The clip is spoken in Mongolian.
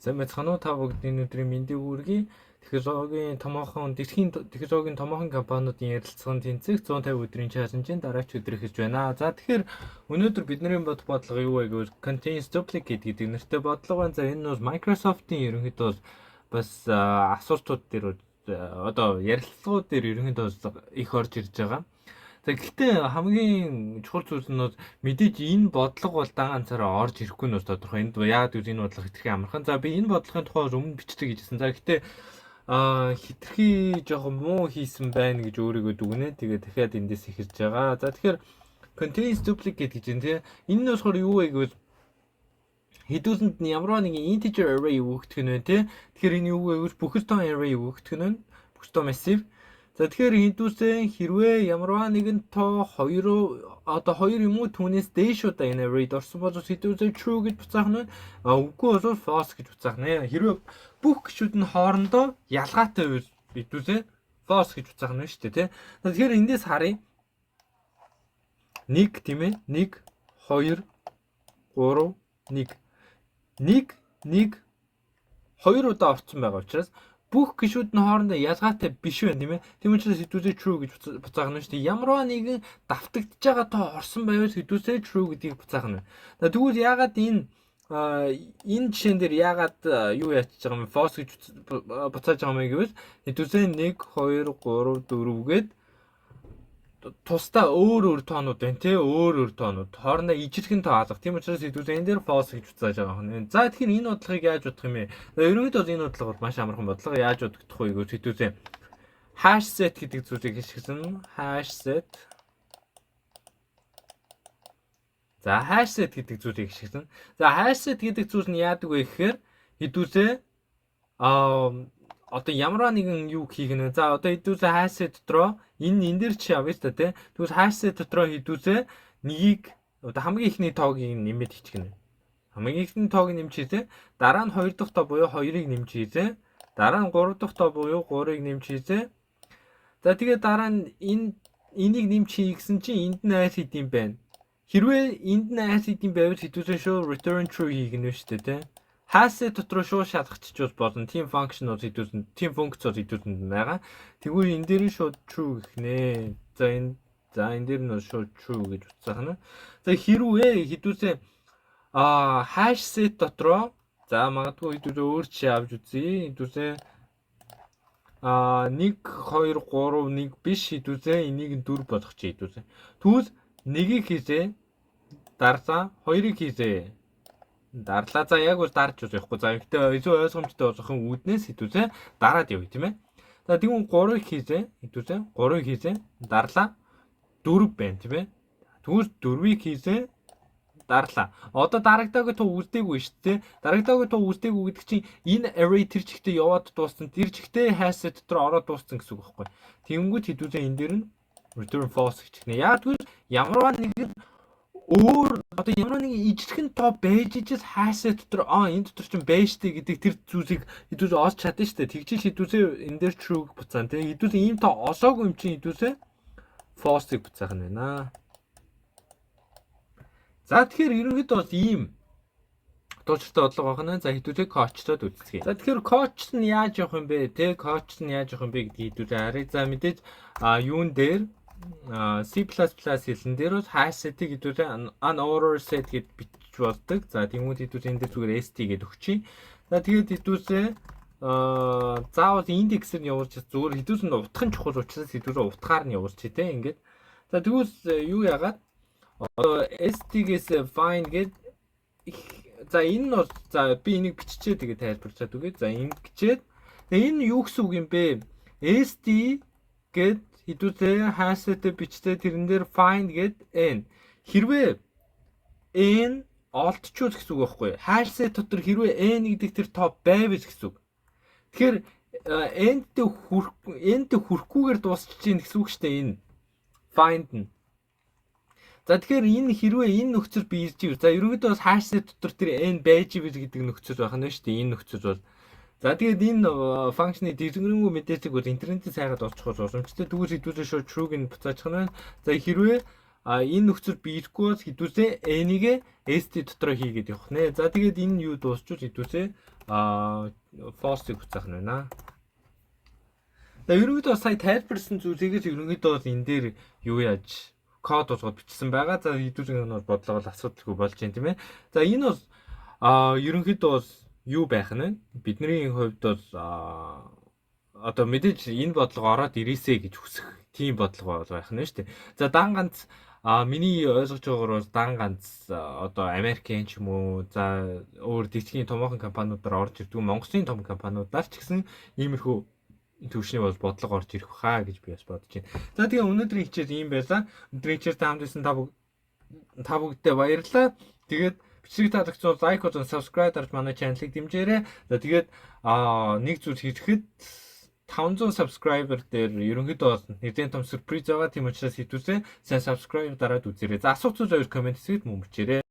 Сайн байцгаана уу, та бүгдний өнөөдрийн мэндийг хүргэе. Технологийн томоохон дэлхийн технологийн томоохон компаниудын ярилцлагын тэнцэх 150 өдрийн challenge-ийн дараач өдөр эхэлж байна. За, тэгэхээр өнөөдөр бидний бодлого юу вэ гэвэл contains duplicate гэдэг нэртэй бодлого байна. За, энэ нь бол Microsoft-ийн ерөнхийдөө бас асуултууд дээр, одоо ярилцлагууд дээр ерөнхийдөө их орж ирж байгаа. За, гэхдээ хамгийн чухал зүйл нь бол мэдээж энэ бодлого бол дан ганцаараа орж ирэхгүй нь бас тодорхой. Энд яагаад гэвэл энэ бодлого хэтэрхий амархан. За, би энэ бодлогын тухай өмнө бичдэг гэжсэн. За, гэхдээ хэтэрхий жоохон муу хийсэн байна гэж өөрийгөө дүгнээ. Тэгээ дахиад эндээс эхэлж байгаа. За, тэгэхээр contains duplicate гэж юм, тий. Энэ нь болохоор юу вэ гэвэл хэдүүлсэнд нь ямар нэгэн integer array өгөх нь байна, тий. Тэгэхээр энэ юу вэ гэвэл бүх тоо array өгөх нь байна. Бүх тоо массив. За, тэгэхээр хэдүүлсэн хэрвээ ямарваа нэгэн тоо хоёр, одоо хоёр юм уу түүнээс дээш удаа энэ array-д орсон бол хэдүүлээ true гэж буцаах нь, а үгүй бол false гэж буцаах нэ. Хэрвээ бүх гишүүд нь хоорондоо ялгаатай байвал хэдүүлээ false гэж буцаах нь шүү дээ, тий. Тэгэхээр эндээс харъя. 1, тийм ээ, 1, 2, 3, 1, 1, 1, 2 удаа орсон байгаа учраас бүх гишүүд нь хоорондоо ялгаатай биш байна, тийм ээ. Тийм учраас хэдүүлээ true гэж буцаах нь шүү дээ. Ямарваа нэгэн давтагдж байгаа тоо орсон байвал хэдүүлээ true гэдгийг буцаах нь. За, тэгвэл яагаад энэ жишээн дээр яагаад юу яачиж байгаа юм, false гэж буцааж байгаа юм гэвэл хэдүүлээ 1, 2, 3, 4 гээд тусдаа өөр өөр тоонууд байна, тий, өөр өөр тоонууд, хоорондоо ижилхэн тоо алга. Тийм учраас хэдүүлээ энэ дээр false гэж буцааж байгаа юм. За, тэгэхээр энэ бодлогыг яаж бодох юм бэ? За, ерөнхийдөө бол энэ бодлого бол маш амархан бодлого. Яаж бодогдох вэ гэвэл хэдүүлээ hash set гэдэг зүйлийг ашигласан. Hash set. За, hash set гэдэг зүйлийг ашигласан. За, hash set гэдэг зүйл нь яадаг вэ гэхээр хэдүүлээ одоо ямар нэгэн юу хийх нь. За, одоо хэдүүлээ hash set дотроо энэ дээр чи авъя л та, тий. Тэгвэл hash set дотроо хэдүүлээ нэгийг, одоо хамгийн эхний тоог нэмээд хийчих гэнэ. Хамгийн эхний тоог нэмж хийлээ. Дараа нь хоёр дахь тоо буюу 2-ыг нэмж хийлээ. Дараа нь гурав дахь тоо буюу 3-ыг нэмж хийлээ. За, тэгээ дараа нь энийг нэмж хий гэсэн чинь энд нь аль хэдийн байна. Хэрвээ энд нь аль хэдийн байвал хэдүүлээ шууд return true хийх нь шүү дээ, тий. Hash set дотор шууд шалгачих болно. Team function бол хэдүүлсэн, team функц бол хэдүүлсэнд байгаа. Тэгвэл энэ дээр нь шууд true гэх нэ. За, энэ дээр нь шууд true гэж утсах нь. За, хэрвээ хэдүүлсэн hash set дотроо, за, магадгүй хэдүүлээ өөр жишээ авч үзье. Хэдүүлээ 1, 2, 3, 1 биш, хэдүүлээ энийг нь 4 болгочих хэдүүлээ. Тэгвэл нэгийг хийзээ, дарлаа, хоёрыг хийзээ, дарлаа. За, яг бол дарж явахгүй. За, гэхдээ илүү ойлгомжтой болгохын үүднээс хэдүүлээ дараад явъя, тийм ээ. За, тэгвэл 3-ыг хийзээ, хэдүүлээ 3-ыг хийзээ, дарлаа, 4 байна, тийм ээ. Тэгвэл 4-ийг хийзээ, дарлаа. Одоо дарагдаагүй тоо үлдээгүй шүү дээ. Дарагдаагүй тоо үлдээгүй гэдэг чинь энэ array тэр чигтээ яваад дууссан. Тэр чигтээ hash set дотор ороод дууссан гэсэн үг байхгүй. Тэнгүүт хэдүүлээ энэ дээр нь return false гэж хэлнэ. Яг тэгвэл ямарваа нэгэн өөр, одоо ямар нэгэн ижилхэн тоо байж ижил hash set дотор энэ дотор чинь байж штэ гэдэг тэр зүйлийг хэдүүлээ олж чадна штэ. Тэгжил хэдүүлээ энэ дээр true буцаана, тийм. Хэдүүлээ ийм тоо олоогүй юм чинь хэдүүлээ false-ыг буцаах нь байна. За, тэгэхээр ерөнхийдөө бол ийм тууштай бодлого байна. За, хэдүүлээ кодчлоод үзцгээе. За, тэгэхээр кодч нь яаж явах юм бэ? Тэ, кодч нь яаж явах юм бэ гэдгийг хэдүүлээ харъя. За, мэдээж юун дээр, C++ хэлэн дээр бол hash set-ийг хэдүүлээ unordered set гэд бичиж болдог. За, тэгмүүд хэдүүлээ энэ дээр зүгээр st гэд өгчий. За, тэгээд хэдүүлээ заавал индексээр нь явуулж, зүгээр хэдүүлсэн утга нь чухал учраас хэдүүлээ утгаар нь явуулчих, те, ингээд. За, тэгвэл юу яагаад одоо st-гээс find гэд, за, энэ нь бол, за, би энийг биччихээ, тэгээ тайлбарлаад өгье. За, ингэчээд тэгээ энэ юу гэсэн үг юм бэ? St гэд хэдүүлээ hash set-тэй бичтэй, тэрэн дээр find гэд n. Хэрвээ n олдчвол гэсэн үг байхгүй. Hash set дотор хэрвээ n гэдэг тэр тоо байвал гэсэн үг. Тэгэхээр n-тэй хүрэхгүйгээр дуусчих чинь гэсэн үг шүү дээ энэ find нь. За, тэгэхээр энэ хэрвээ энэ нөхцөл биелж ивэл, за, ерөнхийдөө бас hash set дотор тэр n байж ивэл гэдэг нөхцөл байх нь шүү дээ. Энэ нөхцөл бол, за, тэгээд энэ function-ы дэлгэрэнгүй мэдээллийг бол интернетээс хайгаад олчих боломжтой. Тэгвэл хэдүүлээ шууд true-г нь буцаачих нь байна. За, хэрвээ энэ нөхцөл биелэхгүй бол хэдүүлээ n-ийг ST дотроо хийгээд явах нэ. За, тэгээд энэ юу дуусчвал хэдүүлээ false-ыг буцаах нь байна. За, ерөнхийдөө сая тайлбарсан зүйлийг л ерөнхийдөө бол энэ дээр юу яаж код болгоод бичсэн байгаа. За, хэдүүлэн нь бол бодлого бол асуудалгүй болж байна, тийм ээ. За, энэ бол ерөнхийдөө бол юу байх нь вэ? Бидний хувьд бол одоо мэдээж энэ бодлого ороод ирээсэй гэж хүсэх тийм бодлого бол байх нь шүү дээ. За, дан ганц миний ойлгож байгаагаар бол дан ганц одоо Америкийн ч юм уу, за, өөр дэлхийн томоохон компаниудаар орж ирдэг, Монголын том компаниудаар ч гэсэн иймэрхүү төвшний бол бодлого орж ирэх хаа гэж би бас бодож байна. За, тэгээ өнөөдрийн хичээл ийм байлаа. Өнөөдрийн хичээлд хамт байсан та бүгдээ баярлалаа. Тэгээд бичлэг таалагдсан бол like болон subscribe дарж манай channel-ыг дэмжээрэй. За, тэгээд нэг зүйл хэлэхэд 500 subscriber дээр ерөнхийдөө бол нэгэн том surprise байгаа. Тийм учраас хэдүүлээ сайн subscribe дараад үзээрэй. За, асуух зүйл байвал comment хэсэгт мөн бичээрэй.